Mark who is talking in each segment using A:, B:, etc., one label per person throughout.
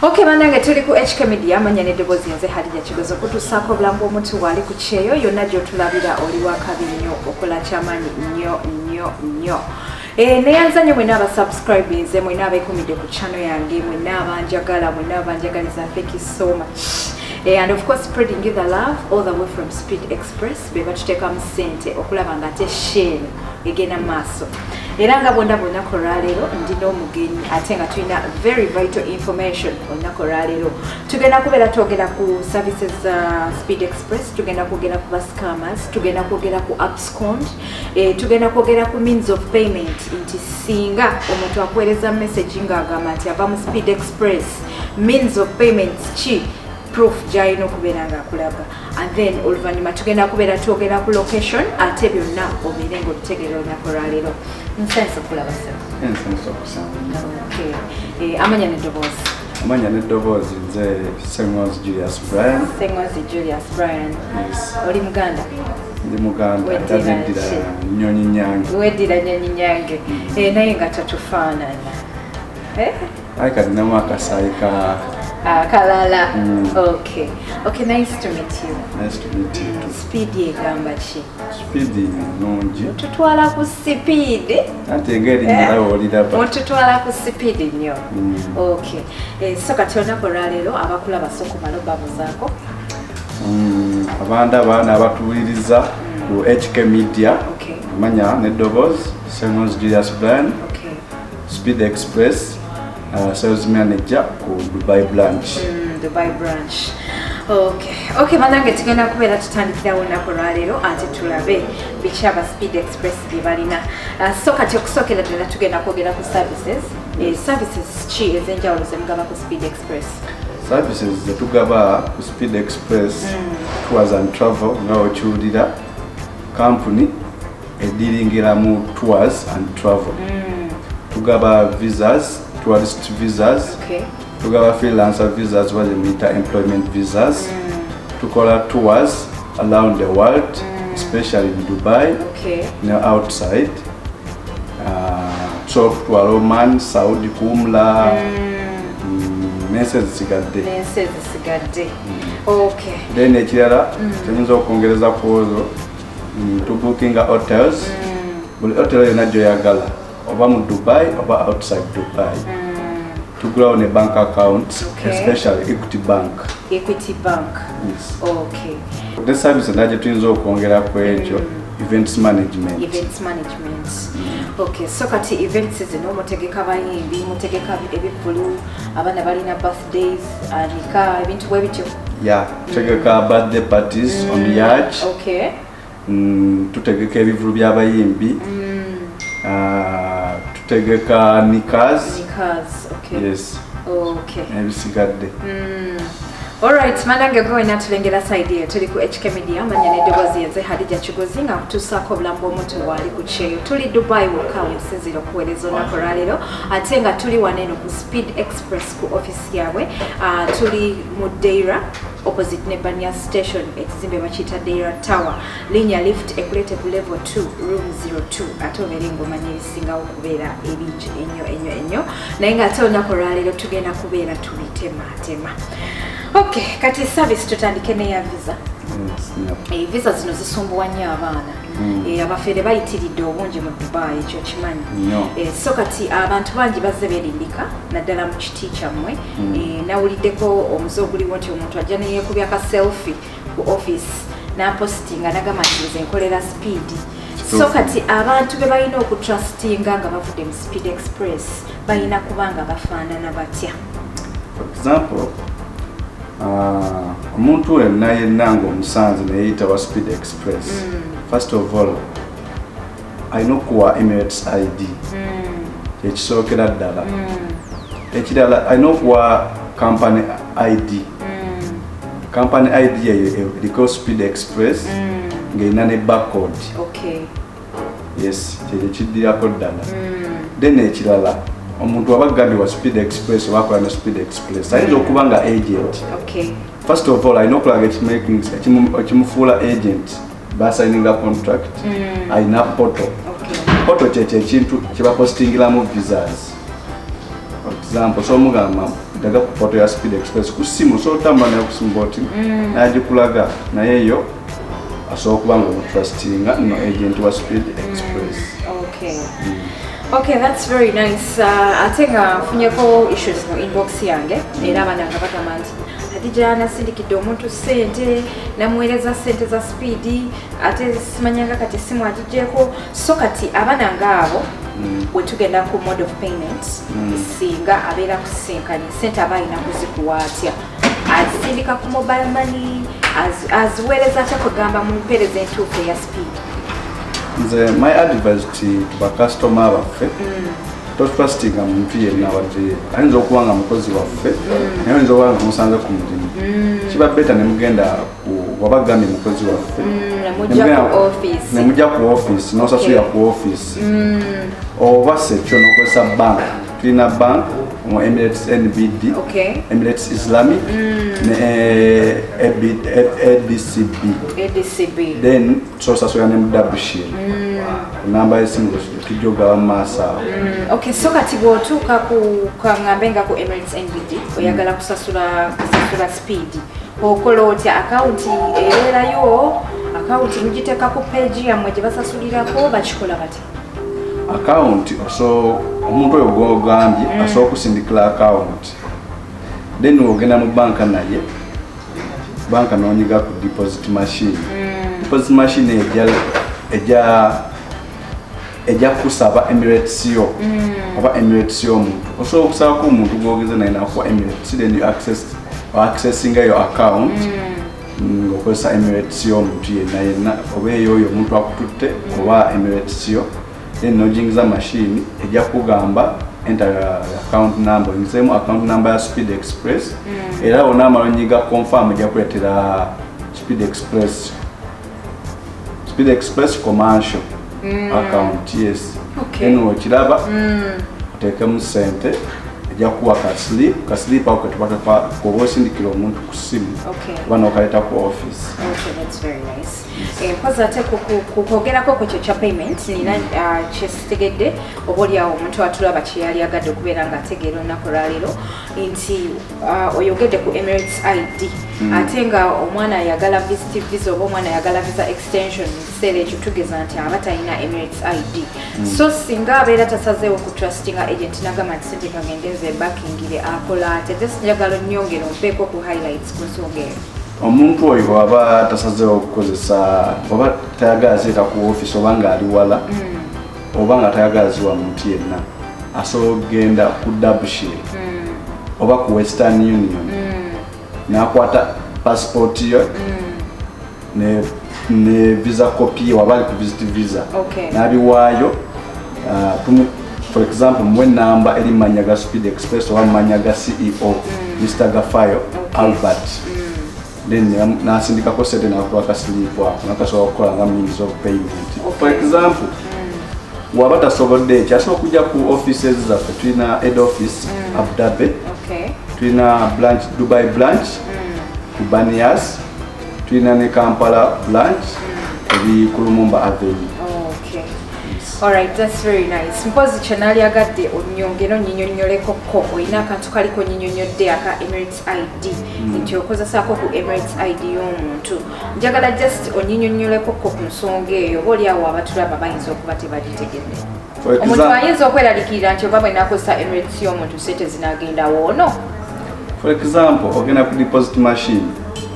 A: Okay, banange, tuli ku HK Media, amanya n'eddoboozi nze Hadija Kigozi, okutuusaako obulamu bw'omuntu waali ku kyeyo. Yonna gy'otulabira, oli wakabi nnyo, okola kyamaanyi nnyo nnyo nnyo. Neyanza nnyo mwenna abasubscribinze, mwenna abeekumidde ku channel yange, mwenna abanjagala, mwenna abanjagaliza, thank you so much. And of course spreading you the love all the way from Speed Express, be batuteekamu ssente okulaba nga ate sheeno egenda mu maaso. Era nga bwonna olunaku olwaleero ndina omugenyi, ate nga tulina very vital information. Olunaku olwaleero tugenda kubeera twogera ku services za Speed Express, tugenda kwogera ku bascammers, tugenda kwogera ku abscond, tugenda kwogera ku means of payment, nti singa omuntu akuweereza message ng'agamba nti ava mu Speed Express, means of payment ki, proof gy'alina okubeera ng'akulaga. And then oluvannyuma tugenda kubeera twogera ku location, ate byonna obeere ng'obitegeera olunaku olwaleero. Nsanyuse okulaba, sir.
B: Ensanyusa okusanga.
A: Okay. Amanya n'eddoboozi?
B: Amanya n'eddoboozi, nze Sengozi Julius Brian.
A: Sengozi Julius Brian.
B: Yes.
A: Oli Muganda?
B: Ndi Muganda.
A: Weddira
B: era neddira
A: ki?
B: Nnyonyi Nyange.
A: Weddira Nyonyi Nyange. Naye nga totufaanana.
B: Aye kalinamu akasaayi ka
A: Akalala. Okay, nice to meet you.
B: Nice to meet you too.
A: Speed egamba ki?
B: Speed nnungi.
A: Tutwala ku speed.
B: Ate ng'erinnya nawe oliraba.
A: Mututwala ku speed nnyo. Okay. So kati olunaku olwaleero abakulaba sokumala obabuzaako.
B: Abandi abaana abatuwuliriza ku HK Media, amanya n'eddoboozi Sengozi Julius Brian, Speed Express sales manager ku Dubai branch.
A: Dubai branch. Okay, banange, tugenda kubeera tutandikirawo olunaku olwaleero, ate tulabe biki aba Speed Express bye balina. So kati okusookera ddala tugenda kwogera ku services. Services ki ez'enjawulo zemugaba ku Speed Express?
B: Services zetugaba ku Speed Express Tours and Travel, nga okiwulira, company ediringira mu tours and travel. Tugaba visas, tourist visas, tugaba freelancer visas, oba zemuyita employment visas. Tukola tours around the world, especially in Dubai ne outside. So tutwala Oman, Saudi, kumla n'ensi ezisigadde.
A: N'ensi ezisigadde, okay.
B: Then ekirala kyenyinza okwongereza ku olwo, tubookinga hotels, buli hotel yonna gyoyagala, oba mu Dubai oba outside Dubai. Tugulawo ne bank accounts, especially Equity Bank.
A: Equity Bank.
B: Yes. Ne service endala gye tuyinza okwongera ku ekyo, events management.
A: Events management, okay. So kati events zino mutegeka bayimbi, mutegeka ebivvulu, abaana balina birthdays, anika, ebintu bwe bityo?
B: Yeah, tutegeka birthday parties on the yacht. Tutegeka ebivulu by'abayimbi. Ah, tutegeka nikas.
A: Nikas, okay.
B: Yes. N'ebisigadde.
A: Alright, manange, gwe wena tulengera side eyo, tuli ku HK Media, manya n'eddoboozi yenze Hadija Kigozi, nga nkutuusaako obulamu bw'omuntu waali ku kyeyo. Tuli Dubai wokka wensinziira okuweereza olunaku olwaleero, ate nga tuli wano eno ku Speed Express ku office yaabwe. Tuli mu Deira, opposite ne Bania Station, ekizimbe bakiyita Deira Tower. Linya lift ekuleete ku level 2, room 02, ate obeere ng'omanya ebisingawo okubeera ebingi ennyo ennyo ennyo. Naye ng'ate olunaku olwaleero tugenda kubeera tubitemaatema. Okay, kati service tutandike neya visa.
B: Yes, yeah.
A: Visa zino zisumbuwa nnyo abaana. Abafeere bayitiridde obungi mu Dubai, ekyo kimanyi?
B: Nnyo.
A: So kati abantu bangi bazze beerindika naddala mu kiti kyammwe. Nawuliddeko omuze oguliwo nti omuntu ajja neyeekubya ka selfie ku office n'apositinga nagamba nti nze nkolera Speed. So kati abantu be balina okutrustinga nga bavudde mu Speed Express balina kuba nga bafaanana batya?
B: For example, omuntu wenna yenna ng'omusanze neyeyita wa Speed Express, first of all alina okuwa Emirates ID, kyekisookera ddala. Ekirala, alina okuwa company ID. Company ID eyo eriko Speed Express ng'erina ne barcode. Yes, kyekyo kiddirako ddala. Then ekirala, omuntu aba agambye wa Speed Express oba akola ne Speed Express, ayinza okuba nga agent. First of all, alina okulaga ekimufuula agent, basayininga contract, alina portal. Portal kyekyo ekintu kyebapostingiramu visas. For example, so omugamba Daga ku portal ya Speed Express ku simu, osobola otambula nayo ku simu boti nagikulaga, naye yo asobola okuba nga omutrustinga no agent wa Speed Express.
A: Okay, that's very nice. Ate nga nfunyeko issues mu inbox yange, era abaana nga bagamba nti, "Hadija, nasindikidde omuntu ssente, namuweereza ssente za Speed, ate simanyanga kati essimu agigyeko." So kati abaana ngaabo, bwe tugenda ku mode of payment, singa abeera kusinkanye ssente, aba alina kuzikuwa atya? Azisindika ku mobile money? Aziweereza atya, kwegamba mu mpeereza entuufu eya Speed?
B: Nze my advice ti bakasitoma baffe, totrustinga muntu yenna, wadde ayinza okuba nga mukozi waffe, naye oyinza okuba nga musanze ku mulimu. Kiba better nemugenda waba gambye mukozi waffe,
A: nemujja ku office.
B: Nemujja ku office nosasulira ku office, oba sekyo nokozesa bank. Tulina bank mu Emirates NBD, Emirates Islamic ne ADCB.
A: ADCB.
B: Then tosasulira ne mu Dahabshiil ku namba y'essimu tujja ogaba mu maaso awo.
A: Okay, so kati bw'otuuka ku kaŋŋambe nga ku Emirates NBD, oyagala kusasula Speed, okola otya? Akawunti ebeerayo? Akawunti mugiteeka ku page yammwe gye basasulirako? Bakikola batya?
B: Akawunti, oso omuntu oyo gwogambye asobola okusindikira akawunti, then ogenda mu banka, naye banka nonyiga ku deposit machine. Deposit machine ejja kusaba Emirates yo oba Emirates y'omuntu. Osobola okusabako omuntu gwogeze naye nakuwa Emirates, then you access accessinga your account ng'okozesa Emirates y'omuntu yenna yenna, oba eyoyo omuntu akututte oba Emirates yo, then nojingiza machine, ejja kugamba enter account number, oyingizeemu account number ya Speed Express. Era onaamala onyiga confirm, ejja kuleetera Speed Express commercial account, yes. Then okiraba, oteekemu sente, ejja kuwa ka slip. Ka slip ako ketuba koba osindikira omuntu ku ssimu oba n'okaleeta ku office.
A: Okay, that's very nice. Mpozi ate ku kwogerako ku kyo kya payment, nina kyesitegedde, oba oliawo omuntu atulaba kyeyali agadde okubeera nga ategeera olunaku olwaleero, nti oyogedde ku Emirates ID, ate nga omwana ayagala visit visa oba omwana ayagala visa extension, mu kiseera ekyo tugeza nti aba talina Emirates ID. So singa abeera tasazeewo ku trustinga agent, nagamba nti sente kagende nze bakingire, akola atya? Just njagala onnyongere ompeeko ku highlights ku nsonga eyo.
B: Omuntu oyo bw'aba tasazeewo okukozesa oba tayagala zireeta ku office, oba ng'ali wala, oba nga tayagala ziwa muntu yenna, asobola okugenda ku Dahabshiil oba ku Western Union, n'akwata passport yo ne visa copy ye, waba ali ku visit visa, n'abiwaayo. For example, muwe namba eri mumanya ga Speed Express oba mumanya ga CEO, Mr Gafayo Albert, then nasindikako sente, nakuba ka slip ako, nakasobola okukola nga means of payment. For example, waba tasobodde ekyo, asobola okujja ku offices zaffe. Tulina head office Abu Dhabi, tulina branch, Dubai branch ku Banias, tulina ne Kampala branch eri ku Lumumba Avenue.
A: Okay. Alright, that's very nice. Mpozi kye naalyagadde onyongere onnyinyonnyoleko ko, olina akantu kaliko onnyinyonnyodde aka Emirates ID, nti okozesaako ku Emirates ID y'omuntu. Njagala just onnyinyonnyoleko ko ku nsonga eyo, oba oliawo abatulaba bayinza okuba tebagitegedde.
B: For
A: Omuntu ayinza okweraliikirira nti oba bwe nakozesa Emirates y'omuntu, sente zinaagenda woono.
B: For example, ogenda ku deposit machine,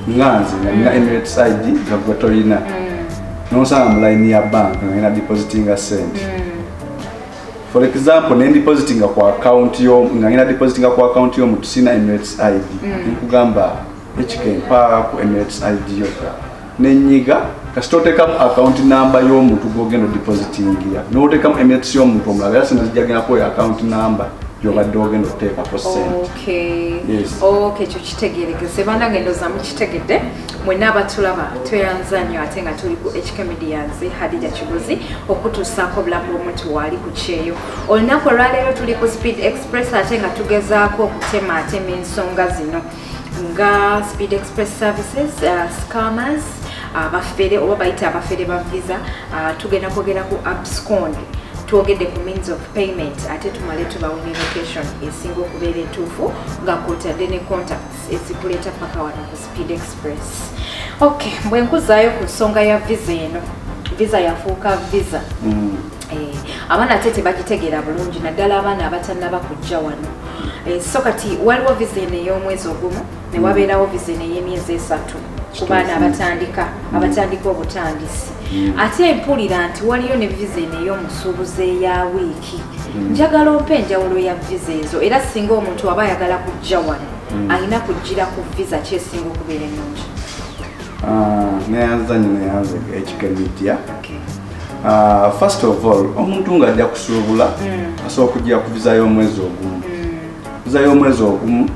B: nga nze nga nina Emirates ID nga gwe tolina, nosanga mu line ya bank nga ngenda depositinga sente. For example, nendepositinga ku account yo, nga ngenda depositinga ku account y'omuntu, sina Emirates ID, nkugamba ekika mpa ku Emirates ID yo, nenyiga. Kasita oteekamu account number y'omuntu gwogenda odepositingira, n'oteekamu Emirates y'omuntu omulala, era sente zijja genda kwoyo account number gy'obadde ogenda okuteekako sente. Yes.
A: Okay, ekyo kitegeerekese. Bannange, ndowooza mukitegedde mwenna abatulaba. Tweyanza nnyo, ate nga tuli ku HK Media, nze Hadija Kigozi, okutuusaako obulamu bw'omuntu waali ku kyeyo. Olunaku olwaleero tuli ku Speed Express, ate nga tugezaako okutemaatema ensonga zino nga Speed Express Services, scammers, abafere oba bayita abafere ba visa. Tugenda kwogera ku abscond. Twogedde ku means of payment, ate tumale tubawe ne location esinga okubeera entuufu, nga kwotadde ne contacts ezikuleeta paka wano ku Speed Express. Okay, bwe nkuzaayo ku nsonga ya visa eno, visa yafuuka visa. Abaana ate tebagitegeera bulungi, naddala abaana abatannaba kujja wano. So kati waliwo visa eno ey'omwezi ogumu, ne wabeerawo visa eno ey'emyezi 3 ku baana abatandika obutandisi. Ate mpulira nti waliyo ne visa eno ey'omusuubuzi eya wiiki. Njagala ompa enjawulo ya visa ezo, era singa omuntu aba ayagala kujja wano, alina kujjira ku visa kyesinga okubeera ennungi?
B: Ah, neyanza nnyo, neyanze HK Media.
A: Okay.
B: First of all, omuntu ng'ajja kusuubula asobola okujja ku visa y'omwezi ogumu. Visa y'omwezi ogumu,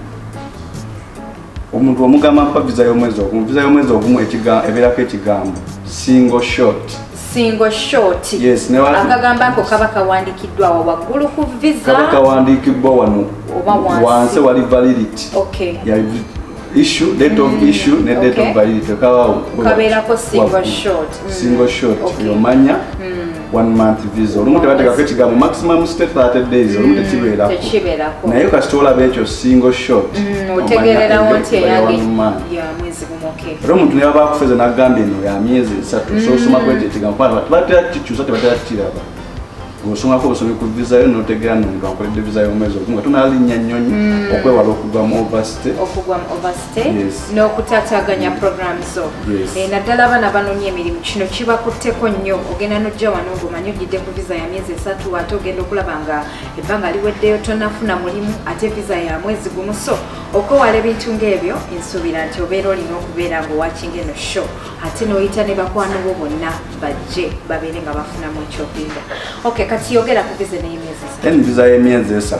B: omuntu omugamba, "Mpa visa y'omwezi ogumu." Visa y'omwezi ogumu ebeerako ekigambo "single shot".
A: "Single shot".
B: Yes,
A: Akagambo ako kaba kawandikiddwa awo waggulu ku visa?
B: Kaba kawandiikibbwa wano.
A: Oba wansi?
B: Wansi wali validity ya issue, date of issue ne date of validity kabawo.
A: Kabeerako "single shot".
B: Single shot. Omanya one month visa, olumu tebateekako ekigambo maximum stay 30 days, olumu tekibeerako.
A: Tekibeerako.
B: Naye kasita olaba ekyo "single shot",
A: otegererawo
B: omanya
A: nti
B: eyo
A: eyange
B: one month.
A: Ya mwezi gumu, okay.
B: Era omuntu naye baba akufeza nagamba eno ya myezi 3, so osomako ekyo ekigambo, kubanga tebatera kikyusa, tebatera kukiraba. Ng'osomako obusomi ku visa yo, notegeera nomuntu akoledde visa y'omwezi ogumu nga tonalinnya nnyonyi, okwewala okugwa mu overstay.
A: Okugwa mu overstay n'okutaataaganya program zo. Naddala abaana banoonya emirimu, kino kibakutteko nnyo. Ogenda n'ojja wano ng'omanyi ojjidde ku visa ya myezi 3, ate ogenda okulaba nga ebbanga liweddeyo tonafuna mulimu, ate visa ya mwezi gumu. So okwewala ebintu ng'ebyo, nsuubira nti obeera olina okubeera ng'owatchinga eno show, ate n'oyita ne bakwano bo bonna bajje babeere nga bafunamu ekyokuyiga. Okay, kati yogera ku visa n'emyezi 3.
B: Then visa y'emyezi 3,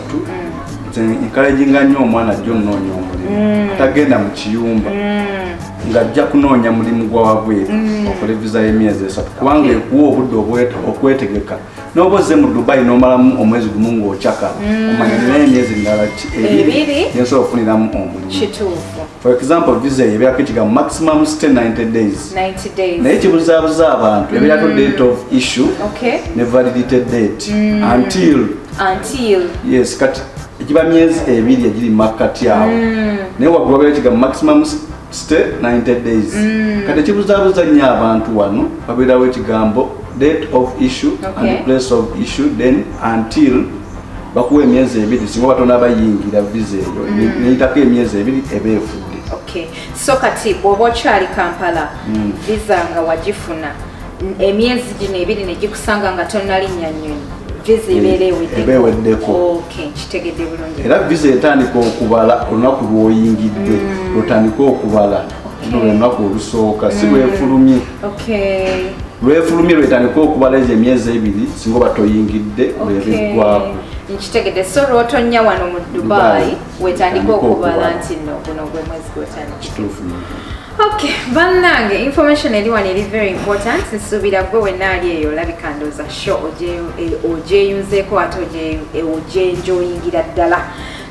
B: nze encouraginga nnyo omwana ajja onoonya omulimu, atagenda mu kiyumba, ng'ajja kunoonya mulimu gwa wabweru, okole visa y'emyezi 3, kubanga ekuwa obudde okwetegeka. N'oba ozze mu Dubai n'omalamu omwezi gumu ng'okyakala, omanya nina emyezi mirala
A: 2.
B: 2 gyensobola okufuniramu omulimu. For example, visa eyo ebeerako ekigambo maximum stay 90 days.
A: 90 days.
B: Naye kibuzaabuza abantu, ebeerako date of issue ne validity date until.
A: Until.
B: Yes, kati egiba myezi 2 egiri makkati awo, naye waggulu wabeera ekigambo maximum stay 90 days. Kati ekibuzaabuza nnyo abantu wano, wabeerawo ekigambo date of issue and place of issue, then until. Bakuwa emyezi 2, singa batona bayingira visa eyo neyitako emyezi 2, eba efudde.
A: Okay, so kati bw'oba okyali Kampala, visa nga wagifuna, emyezi gino 2 ne gikusanga nga tonnalinnya nnyonyi, visa ebeera eweddeko?
B: Eba eweddeko.
A: Okay, nkitegedde bulungi.
B: Era visa etandika okubala olunaku lw'oyingidde, lwotandika okubala luno lwe lunaku olusooka, si lwefulumye. Lwefulumye lwetandika okubala ezo emyezi 2, singa oba toyingidde, lwebiggwako.
A: Nkitegedde. So lwotonnya wano mu Dubai,
B: Dubai,
A: wetandika
B: wetandika
A: okubala
B: okubala.
A: nti nno guno gwe mwezi gwotandika.
B: Kituufu nnyo.
A: Okay, bannange, information eri wano eri very important. Nsuubira gwe wenna ali eyo olabika ndooza show ogyeyunzeeko, ate ogyenjoyingira ddala.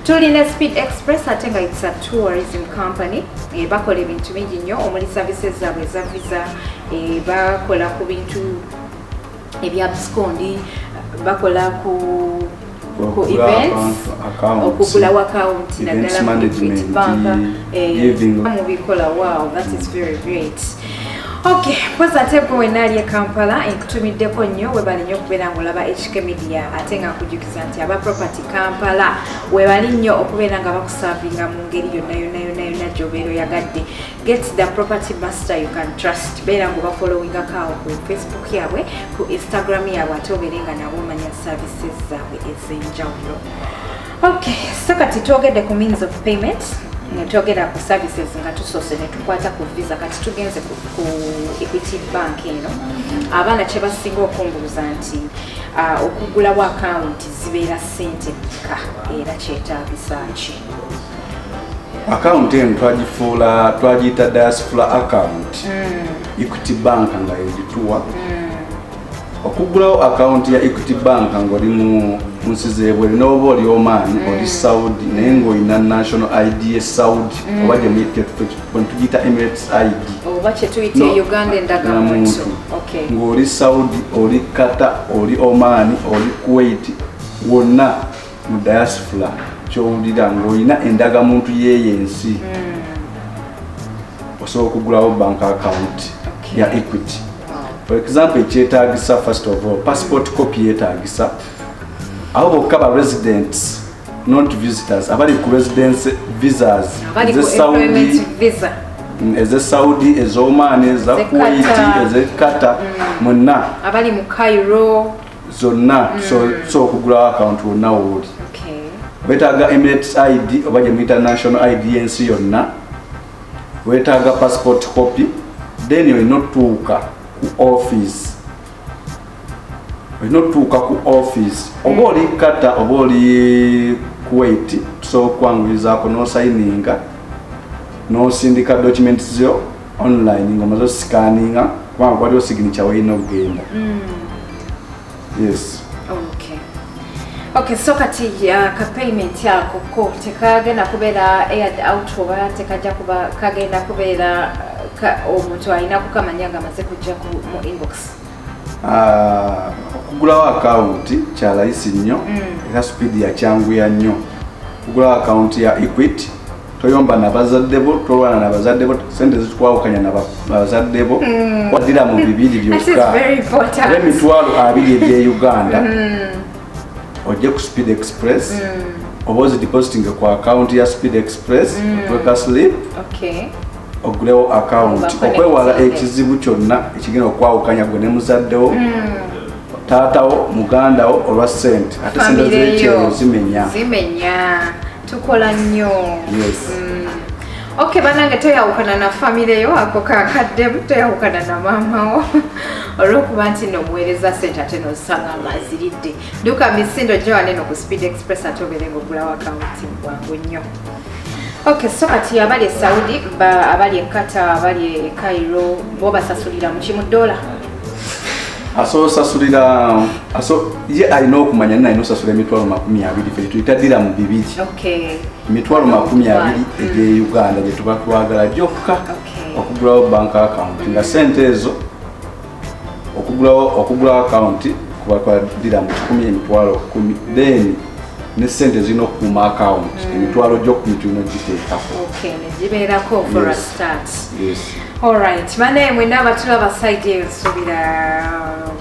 A: Tulina Speed Express, ate nga it's a tourism company. Bakola ebintu bingi nnyo, omuli services zaabwe eza visa, bakola ku bintu ebya abscond, bakola ku
B: Okugula
A: events, okugulawo account,
B: events
A: naddala mu Equity
B: management,
A: Bank, mubikola. Wow, that is very great. Okay, mpozi ate gwe wenna ali e Kampala, enkutumiddeko nnyo, webale nnyo okubeera ng'olaba HK Media, ate nga nkujjukiza nti aba Property Kampala webali nnyo okubeera nga bakuservinga mu ngeri yonna yonna yonna yonna gy'obeera oyagadde. Get the property master you can trust. Beera ng'obafollowingako awo ku Facebook yaabwe, ku Instagram yaabwe, ate obeere nga nabo omanya services zaabwe ez'enjawulo. Okay, so kati twogedde ku means of payment, ne twogera ku services, nga tusoose ne tukwata ku visa. Kati tugenze ku Equity Bank eno. Abaana kye basinga okumbuuza nti okugulawo akawunti zibeera ssente mmeka, era kyetaagisa ki?
B: Akawunti eno twagifuula, twagiyita diaspora account. Equity Bank nga yegituwa. Okugulawo akawunti ya Equity Bank ng'oli mu Mu nsi zebweru, n'oba oli Oman, oli Saudi, naye ng'olina national ID ye Saudi, oba gyetugiyita Emirates ID,
A: oba kyetuyita e Uganda endagamuntu. Okay.
B: Ng'oli Saudi, oli Qatar, oli Oman, oli Kuwait, wonna mu diaspora kyowulira ng'olina endagamuntu yeeyo ensi, osobola okugulawo bank account ya Equity. For example, ekyetagisa, first of all, passport copy yetagisa. Abo bokka ba residents, not visitors, abali ku residence visas.
A: Abali ku
B: eze Saudi,
A: employment visa.
B: Eze Saudi, ez'Oman, eza
A: Eze
B: Kuwait,
A: Qatar.
B: Eze Qatar, mwenna.
A: Abali mu Cairo.
B: Zonna so okugulawo account wonna wooli, wetaaga Emirates ID oba gye muyita national ID y'ensi yonna, wetaaga passport copy, then olina otuuka ku office, olina otuuka ku office, oba oli Qatar oba oli Kuwait, tusobola okwanguyizaako n'osayininga n'osindika documents zo online ng'omaze osikaninga, kubanga waliwo signature weerina okugenda. Yes.
A: Okay, so kati ka payment ako ko tekagenda kubeera aired out oba tekajja kuba kagenda kubeera omuntu alina kukamanya nga amaze kujja mu inbox?
B: Ah, okugulawo akawunti kyalayisi nnyo era speed yakyanguya nnyo. Okugulawo akawunti ya Equity, toyomba nabazadde bo, tolwana nabazadde bo, sente zitukwawukanya nabazadde bo, waddira mu bibiri
A: That is
B: byokka
A: very important.
B: Oba 200,000 egye Uganda, ojje ku Speed Express oba ozidepositinge ku akawunti ya Speed Express, otweka slip, ogulewo akawunti.
A: Oba
B: okwewala
A: connecting.
B: Ekizibu kyonna ekigenda okwawukanya gwe ne muzaddewo, taatawo, mugandawo, olwa sente, ate sente
A: Family
B: z'ekyeyo
A: yo.
B: zimenya.
A: Zimenya, tukola nnyo.
B: Yes.
A: Okay, banange, toyawukana na famire yo, ako kakaddemu. Toyawukana na maamawo olwokuba nti nomuweereza sente ate nosanga nga aziridde. Dduka misindo gyo waneno ku Speed Express ate obeere ngaogulawo akawunti bwangu nnyo. Okay, so kati abali e Saudi, abali e Qatar, abali e Cairo, bo basasulira muki? Mu dola?
B: Asosasulira aso ye alina okumanya nina alina osasula 200,000, fe tuyita diramu 2. 200,000 egye Uganda gye tuba twagala gyokka okugulawo bank account, nga sente ezo okugulawo account kuba kwa diramu 100, 10,000, then ne sente zirina okukuuma account, emitwalo gyokumi tulina ogiteekako.
A: Okay, negibeerako for a start.
B: Yes.
A: Alright, banaye mwenna abatulaba side eyo, nsuubira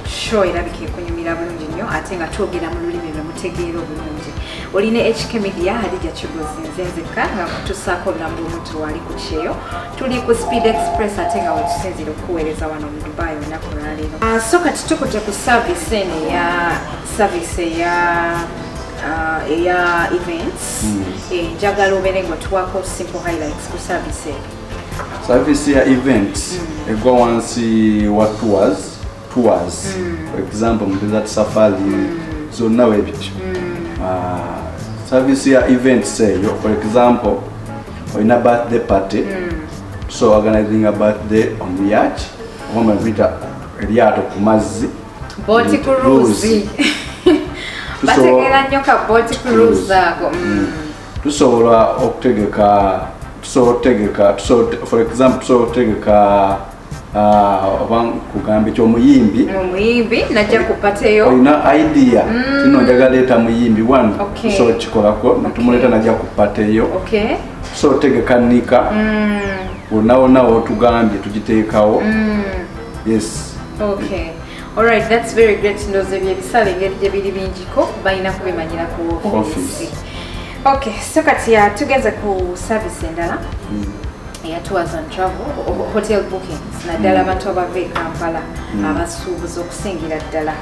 A: show erabika ekunyumira bulungi nnyo ate nga twogera mu lulimi lwe mutegeera obulungi. Olina HK Media, Hadija Kigozi nze nzekka nga nkutusaako obulamu bw'omuntu wali ku kyeyo. Tuli ku Speed Express ate nga wetusinzira okukuweereza wano mu Dubai olunaku lwaleero. So kati tukute ku service eno eya service eya events. Njagala obeere nga otuwaako simple highlights ku service eyo.
B: Service ya events egwa wansi wa tours, for example mu desert safari, zonna webityo. Ah, service ya events eyo, for example, olina birthday party, so organizing a birthday on yacht, oba muyita eryato ku mazzi.
A: Boat cruise. Bategeera nnyo ka boat cruise ako.
B: Tusobola okutegeka, tusobola okutegeka, for example, tusobola okutegeka, oba nkugamba ekyomuyimbi.
A: Omuyimbi najja ku party yo.
B: Olina idea kino, njagala leeta muyimbi one, tusobola okukikolako netumuleeta najja ku party yo. Tusobola otegeka nika wonna wonna wotugambye, tugiteekawo. Yes.
A: Okay, alright, that's very great. Ndowooza ebyo ebisale engeri gye biri bingiko balina kubimanyira ku office.
B: Office.
A: Okay, so kati tugenze ku service endala eya tours and travel, hotel bookings, naddala abantu abava e Kampala, abasuubuzi okusingira ddala.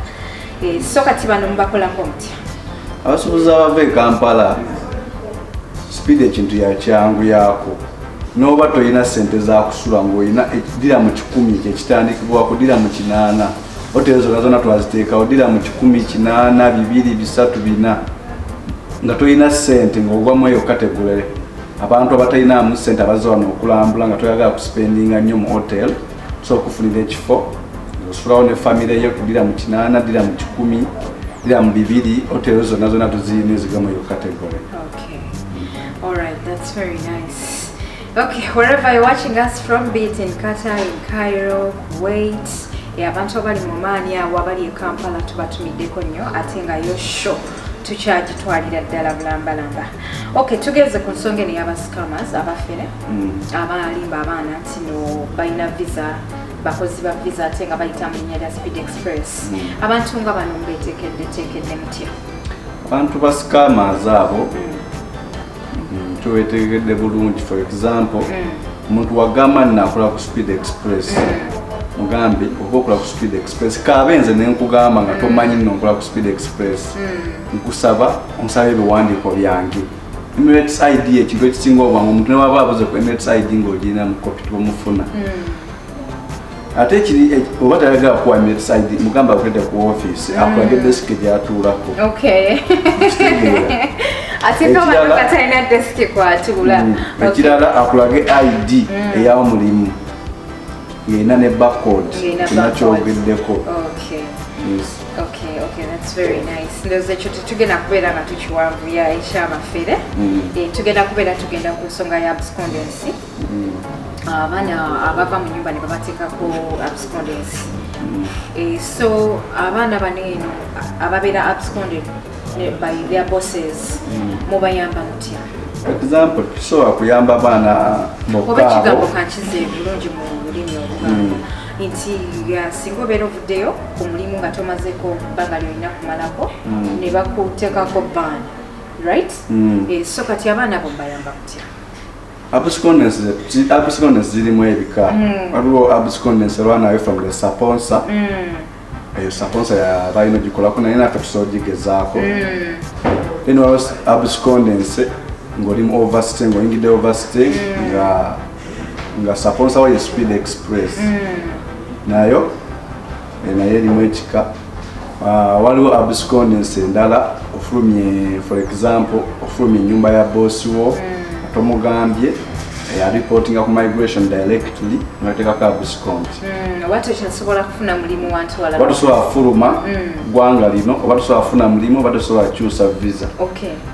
A: So kati bano mubakolako mutya?
B: Abasuubuzi abava e Kampala, Speed ekintu yakyanguyaako. N'oba tolina sente zakusula, ngaolina diramu 100 kyekitandikibwako, diramu 80, hoteri zonna zonna twaziteekawo, diramu 100, 80, 2, 3, 4, nga tolina sente ng'ogwamu eyo category. Abantu abatalinamu sente abazza wano okulambula, nga toyagala kuspendinga nnyo mu hotel, so okufunira ekifo osulawo ne famire yo ku diramu 80, diramu 100. Dirham 2, hotelo zonna zonna tuziyina ezigwa mu eyo category.
A: Okay. All right, that's very nice. Okay, wherever you're watching us from, be it in Qatar, in Cairo, Kuwait, abantu abali mu maani awo, abali e Kampala, tubatumiddeko nnyo, ate nga yo show tukyagitwalira ddala bulambalamba. Okay, tugeze ku nsonga eno ey'aba scammers, abafere abalimba abaana nti no balina visa, bakozi ba visa, ate nga bayita mu linnya lya Speed Express. Abantu nga bano mbeteekedde teekedde mutya?
B: Abantu ba scammers abo tubetegedde bulungi. For example, omuntu wagamba nnakola ku Speed Express, mugambe oba okola ku Speed Express, kaabe nze nenkugamba nga tomanyi nno nkola ku Speed Express, nkusaba onsaba ebiwandiiko byange, Emirates ID. Ekintu ekisinga obwangu, omuntu newaba abuze ku Emirates ID ng'ogirina mu kopi, tubamufuna. Ate ekiri, oba tayagala kuwa Emirates ID, mugamba akulete ku office, akulage desk gyatuulako. Kitegeera?
A: Ate ko bano katalina desk kwatuula.
B: Ekirala, akulage ID ey'omulimu ng'erina ne barcode.
A: Ng'erina
B: Kyonna
A: barcode.
B: kyogeddeko. Yes.
A: Okay, that's very nice. Ndowooza ekyo tetugenda kubeera nga tukiwanvuya ekyabafere. Tugenda kubeera tugenda ku nsonga ya abscondence, abaana abava mu nyumba ne babateekako abscondence. So abaana bano eno ababeera absconded by their bosses, mubayamba mutya?
B: For example, tusobola kuyamba abaana
A: Oba
B: bokka
A: ekigambo
B: abo.
A: Kankize bulungi mu lulimi Oluganda nti singa obeera ovuddeyo ku mulimu nga tomazeeko bbanga lyolina kumalako, ne bakuteekako ban, right? So kati abaana abo mbayamba kutya?
B: Abscondence zirimu ebika. Waliwo abscondence run away from the sponsor. Eyo sponsor yabalina ogikolako, naye naffe tusobola ogigezaako. Then waliwo abscondence ng'oli mu overstay, ng'oyingidde overstay nga sponsor wo ye Speed Express, nayo naye erimu ekika. Waliwo abscondence endala, ofulumye, for example, ofulumye ennyumba ya boss wo tomugambye, areportinga ku migration directly, noteekako abscond.
A: Oba tokyasobola kufuna mulimu wantu walala.
B: Oba tosobola fuluma ggwanga lino, oba tosobola kufuna mulimu, oba tosobola kukyusa visa.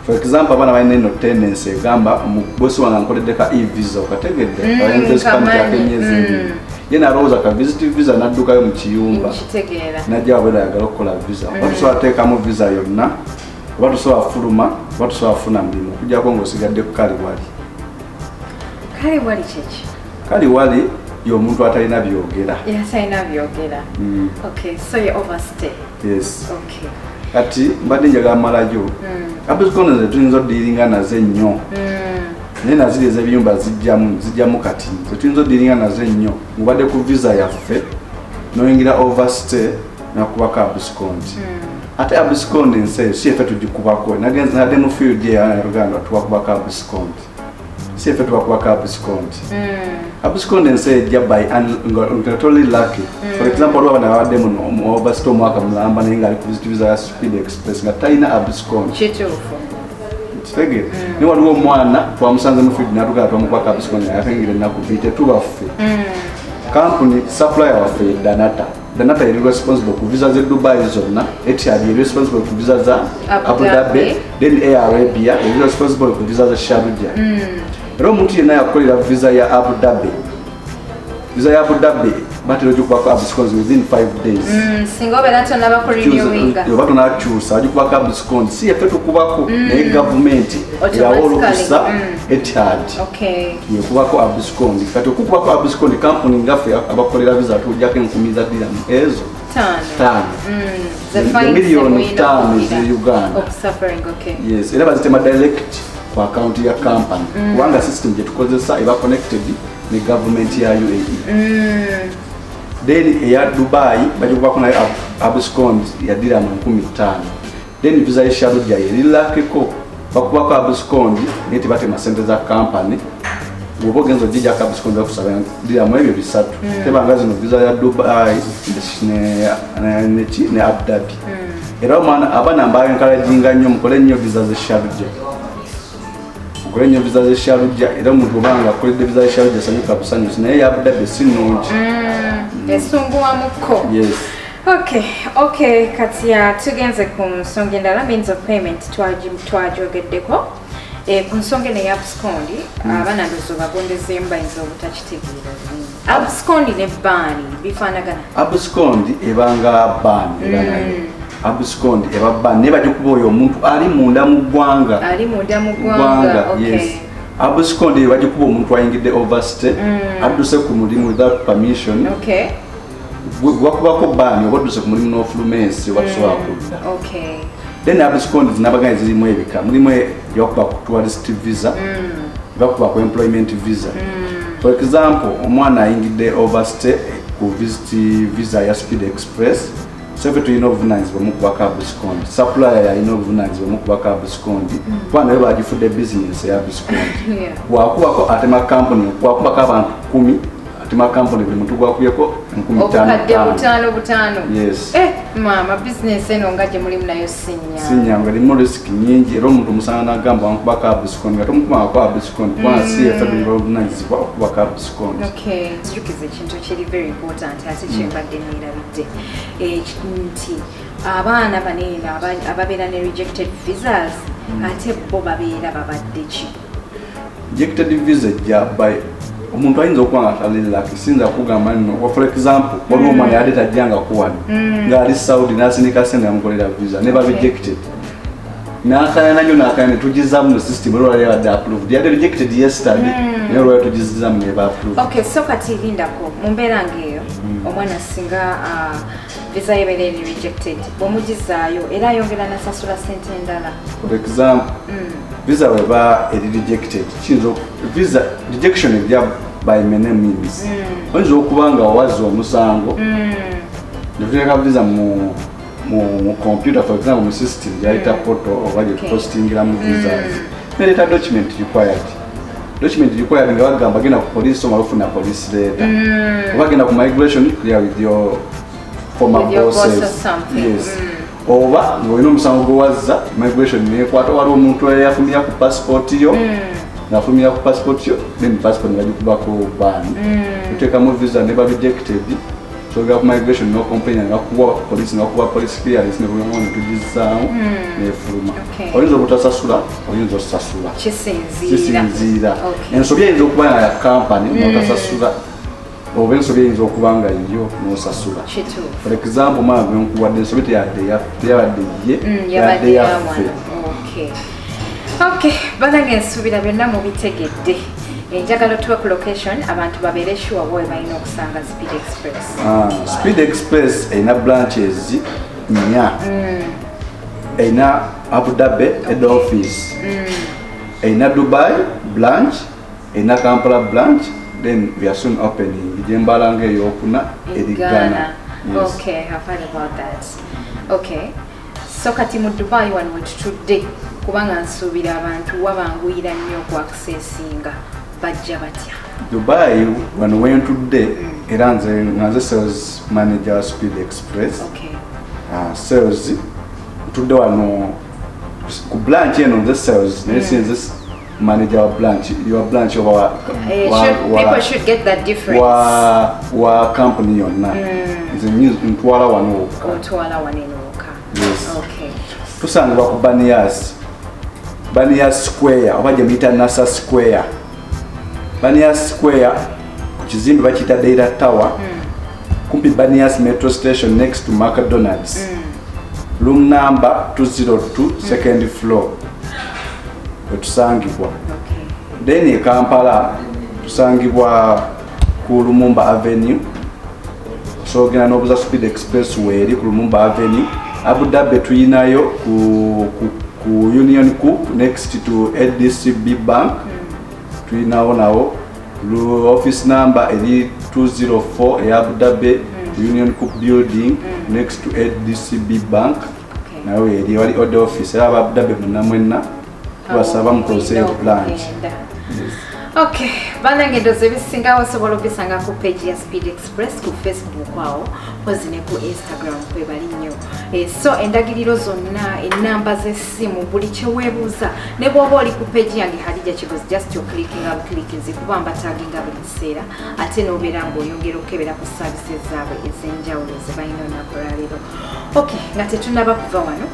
B: For example, abaana balina eno tendency egamba, bosi wange ankoledde ka e-visa, okategedde?
A: Kamanyi.
B: Emyezi 2, ye nalowooza ka visit visa, naddukayo mu kiyumba.
A: Nkitegeera.
B: Najja wabwera ayagala okukola visa. Oba tosobola teekamu visa yonna, oba tosobola fuluma, oba tosobola kufuna mulimu, okujjako ng'osigadde ku kali wali.
A: Kale wali kyeki?
B: Kali wali y'omuntu atalina byogera.
A: Yatalina byogera. Okay, so ye overstay.
B: Yes. Kati mbadde njagala malayo abscondence tuyinza okudealinga nazo ennyo, naye naziri ez'ebiyumba zijjamu. Kati zetuyinza okudealinga nazo ennyo, mubadde ku visa yaffe noyingira overstay, nakubako abscond. Ate abscond ensi eyo si efe tugikubako. Nagenze nadde mu field eyo, tuwakubako abscond, si efe tubakubako abscond. Abscond ensi ejja by nga totally lucky. For example, waliwo abaana babadde muno mu overstay omwaka mulamba, naye ngaali ku visit visa ya Speed Express nga talina abscond. Kitegeere, naye waliwo omwana twamusanze mu field natugala twamukubako abscond, yatengira ennaku 2. Tetubaffe, kampuni supplier waffe ye Danata. Danata eri responsible ku visa ze Dubai zonna, Etihad eri responsible ku visa za
A: Abu
B: Abu Dhabi,
A: Dhabi.
B: then Air Arabia eri responsible ku visa za Sharjah. Era omuntu yenna yakukolera visa ya Abu Dhabi, visa ya Abu Dhabi batera ogikubako abscond within 5 days.
A: Singa obeera tonaba ku renewinga.
B: Oba tonakyusa, agikubako abscond. Si yeffe tukubako, naye gavumenti eyawa olukusa Etihad yekubako abscond. Kati okukubako abscond, kampuni ngaffe abakolera visa tujjako enkumi za dirham ezo
A: 5.
B: 5.
A: The
B: The
A: fines
B: miliyoni
A: zemulina
B: 5
A: okuwulira.
B: Ze Uganda.
A: Of suffering, okay.
B: Yes, era bazitema direct ku account ya company, kubanga system gyetukozesa eba connected ne government ya UAE. Then eya Dubai bagikubako nayo abscond ya dirham 5,000. Then visa ye Sharjah erilakeko, bakubako abscond naye tebatema sente za company. Bwoba ogenza ogijjako abscond, bakusaba dirham ebyo 300. Tebanga zino visa ya Dubai ne Abu Dhabi. Era omwana, abaana mbaencouraginga nnyo, mukole nnyo visa ze Sharjah, mukole nnyo visa ze Sharjah. Era omuntu obanga akoledde visa ze Sharjah, sanyuka busanyusi, naye ya Abu Dhabi si nnungi.
A: Esumbuwamukko.
B: Yes.
A: Okay, kati tugenze ku nsonga endala, means of payment twajogeddeko. Ku nsonga eno eya abscond, abaana ndowooza bagondezeemu, bayinza obutakitegeera bulungi. Abscond ne ban bifaanagana?
B: Abscond ebanga ban, era nayo abscond eba ban, naye bagikuba oyo omuntu ali munda mu ggwanga.
A: Ali munda mu ggwanga, okay.
B: Yes, abscond bagikuba omuntu ayingidde overstay, adduse ku mulimu without permission. Wakubako ban oba odduse ku mulimu n'ofuluma ensi, oba tusobola kudda. Then abscond zinabaganye zirimu ebika, mulimu eyakuba ku tourist visa, bakuba ku employment visa. For example, omwana ayingidde overstay ku visit visa ya Speed Express, so ffe tulina obuvunanyizibwa mukubako abscond, supplier yalina obuvunanyizibwa mukubako abscond, kuba nayo bagifudde business eya abscond. Wakubako atema company, wakubako abantu 10, atema company, buli muntu gwakubyeko 5,000.
A: Obukadde
B: 5,000.
A: 5 5.
B: Yes.
A: Eh, maama, bizinesi eno nga gye mulimu nayo sinya.
B: Sinyangu, erimu risk nyingi, era omuntu omusanga nagamba wankubako abscond, nga tomukubangako abscond, kubanga si efe tulina obuvunanyizibwa okubako abscond.
A: Okay, nzijukiza ekintu kiri very important ate kyembadde neerabidde. Nti abaana bano eno ababeera ne rejected visas, ate bo babeera babadde ki?
B: Rejected visa ejja by omuntu ayinza okuba nga tali lucky. Siyinza kugamba nno, for example, waliwo omwana yadde tajjangako wano, ng'ali Saudi, n'asindika sente namukolera visa neba rejected, n'akayana nnyo n'akayana, netugizaamu mu system, era olwali yabadde approved, yadde rejected yesterday, naye olwali tugizaamu neba approved.
A: Okay, so kati lindako, mu mbeera ng'eyo, omwana singa visa ye beera eri rejected, bw'omugizaayo era ayongera nasasula sente endala?
B: For example, visa weba eri rejected, kiyinza visa rejection ejja by many means. Oyinza okuba nga wazza omusango, netuteeka visa mu computer, for example mu system gyayita portal oba gyetupostingiramu visas, nereeta document required, document required nga bagamba genda ku police omala ofuna police letter, oba genda ku migration, clear with your former
A: With your boss
B: bosses.
A: or something.
B: Yes. Oba ng'olina omusango gwewazza, migration nekwata, waliwo omuntu eyafumira ku passport yo, ng'afumira ku passport yo, then passport nebagikubako ban, tuteekamu visa neba rejected, sogera ku migration no complain, nga kuwa police, nga kuwa police clearance, nebulungu netugizaamu nefuluma. Oyinza obutasasula, oyinza osasula.
A: Kisinziira.
B: Kisinziira. Ensobi eyinza okuba nga ya company notasasula, oba ensobi eyinza okuba nga yo nosasula. For example, omwana gwenkuwadde, ensobi teyabadde ye,
A: Yabadde
B: yabadde yaffe.
A: Yawana. Okay, banange, nsuubira byonna mubitegedde. Njagala otuwe ku location, abantu babeere sure bo we balina okusanga Speed Express.
B: Ah, Speed Express erina branches nnya. Erina Abu Dhabi head office, erina Dubai branch, erina Kampala branch, then we are soon opening gyembala nga eyokuna eri Ghana. Yes.
A: Okay, I've heard about that. Okay, so kati mu Dubai wano wetutudde, kubanga nsuubira abantu wabanguyira nnyo oku accessinga, bajja batya?
B: Dubai wano wentudde, era nze nga nze sales manager wa Speed Express. Ah, sales ntudde wano ku branch eno, nze sales, naye si nze manager wa branch, wa branch oba
A: People should get that difference.
B: wa company yonna. Nze ntwala wano wokka.
A: Otwala wano eno wokka.
B: Yes. Tusangibwa ku Banias Square, oba gye muyita Nasa Square. Banias Square, ku kizimbe bakiyita Deira Tower, kumpi Banias metro station, next to McDonald's, room number 202, second floor, wetusangibwa. Then e Kampala tusangibwa ku Lumumba Avenue, sogenda n'obuza Speed Express, weeri ku Lumumba Avenue. Abu Dhabi tuyinayo ku Union Coop, next to ADCB Bank. Tuyinawo nawo. Office number eri 204 e Abu Dhabi, Union Coop building, next to ADCB Bank. Nayo eri wali head office, era aba Abu Dhabi mwenna mwenna tubasaba mukozeeyo
A: Olina
B: branch.
A: okugenda. Okay, banange, ndowooza ebisingawo osobola obisanga ku page ya Speed Express ku Facebook awo, pozi ne ku Instagram kwebali nnyo. So endagiriro zonna, enamba z'essimu, buli kyeweebuuza, ne bw'oba oli ku page yange Hadija Kigozi, just oclickinga buclickinzi kuba mbataginga buli kiseera, ate n'obeera ng'oyongera okukebera ku services zaabwe ez'enjawulo ze balina olunaku lwaleero. Okay, nga tetunaba kuva wano,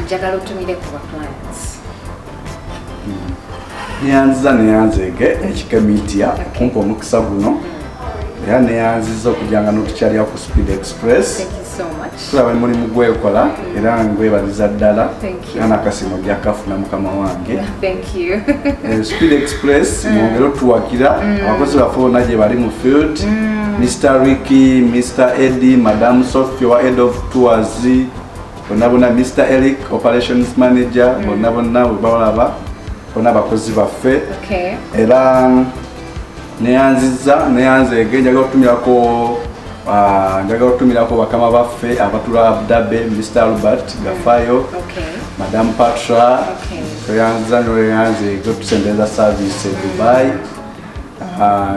A: njagala otumire ku ba clients.
B: Neyanziza, neyanzeege ekika media okumpa omukisa guno, era neyanziza okujanga n'otukyalira ku Speed Express.
A: Thank you so much.
B: Tulaba mulimu gwekola era ngwebaliza ddala.
A: Thank you.
B: Era nakasiimo ojja kafuna, mukama wange.
A: Thank you.
B: Speed Express, mwongere otuwagira. Abakozi baffe bonna gye bali mu field, Mr Ricky, Mr Eddie, Madam Sophie wa head of tours, bonna bonna, Mr Eric, operations manager, bonna bonna bwe balaba bonna abakozi baffe. Era neyanziza, neyanzeege. Njagala okutumirako bakama baffe abatula Abu Dhabi, Mr Albert Gafayo, Madam Patra. Tweyanziza, neyanzeege otusembereza service e Dubai.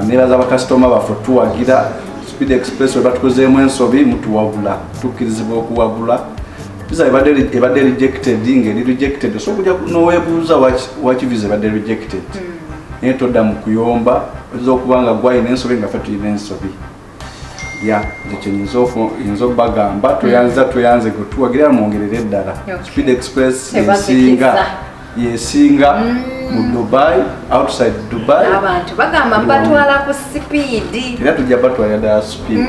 B: Nebaza bakasitoma baffe otuwagira Speed Express. We batukozeemu ensobi, mutuwabula, tukkirizibwa okuwabula. Visa ebadde rejected, ngeri rejected osobola okujja noweebuuza waki visa ebadde rejected, naye todda mu kuyomba. Oyinza okuba nga gwalina ensobi, nga ffe tulina ensobi. Ya, ekyo kyenyinza okubagamba. Tweyanziza, tweyanze gwe tuwagira, mwongerere eddala. Speed Express
A: Tebazikiza.
B: Yesinga mu Dubai, outside Dubai.
A: Abantu bagamba mbatwala ku speed.
B: Era tujja batwalira ddala speed.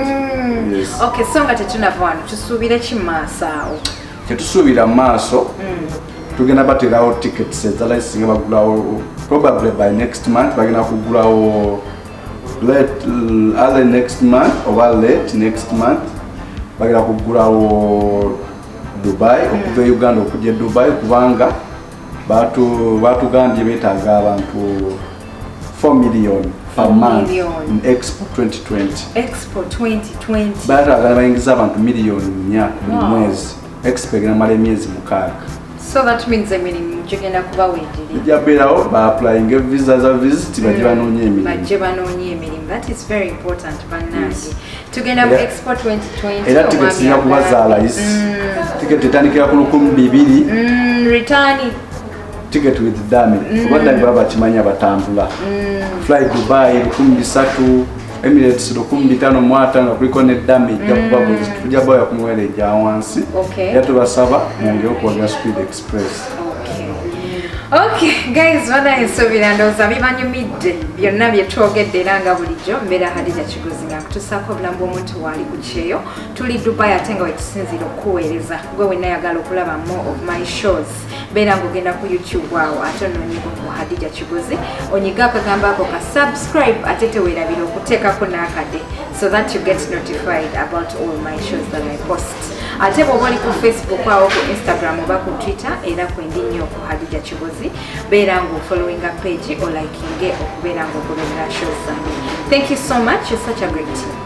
B: Yes.
A: Okay, so nga tetunava wano, tusuubire ki mu maaso awo?
B: Kyetusuubira mu maaso, tugenda baterawo tickets ezala singa bagulawo probably by next month. Bagenda kugulawo late, early next month oba late next month bagenda kugulawo Dubai, okuva e Uganda okujja e Dubai, kubanga batugambye betaaga abantu 4 million per
A: 4
B: month
A: million.
B: In Expo 2020.
A: Expo 2020.
B: Batagala bayingiza abantu miliyoni 4 buli mwezi. Expo egenda mala emyezi 6.
A: So that means emirimu gigenda kuba weegiri.
B: Ejja beerawo, baapplyinga visa za visit, bajje banoonye emirimu.
A: Bajje banoonye emirimu. That is very important, bannange. Tugenda mu Expo 2020.
B: Era tiketi zirina kuba za layisi. Tiketi etandikira ku 2000.
A: Return.
B: Ticket with dummy, oba dummy baba bakimanyi abatambula. Fly Dubai 3000, Emirates 5500 nga kuliko ne dummy. Ejja kuba buli tujja bawa kumuwera ejja wansi. Era tubasaba mwongere okuwagira Speed Express.
A: Okay, guys, bana ensuubira ndowooza bibanyumidde byonna bye twogedde. Era nga bulijjo mbeera Hadija Kigozi nga nkutusaako obulamu bw'omuntu waali ku kyeyo. Tuli Dubai, ate nga wetusinziira okukuweereza gwe wenna ayagala okulaba more of my shows. Beera ng'ogenda ku YouTube awo, ate onoonyeko ku Hadija Kigozi, onyiga akagambo ako ka subscribe, ate teweerabira okuteekako n'akade so that you get notified about all my shows that I post. Ate bw'oba oli ku Facebook awo, ku Instagram oba ku Twitter, era kwendi nnyo ku Hadija Kigozi. Beera ng'ofollowinga page, olikinge, okubeera ng'ogoberera shows zange. Thank you so much. You're such a great team.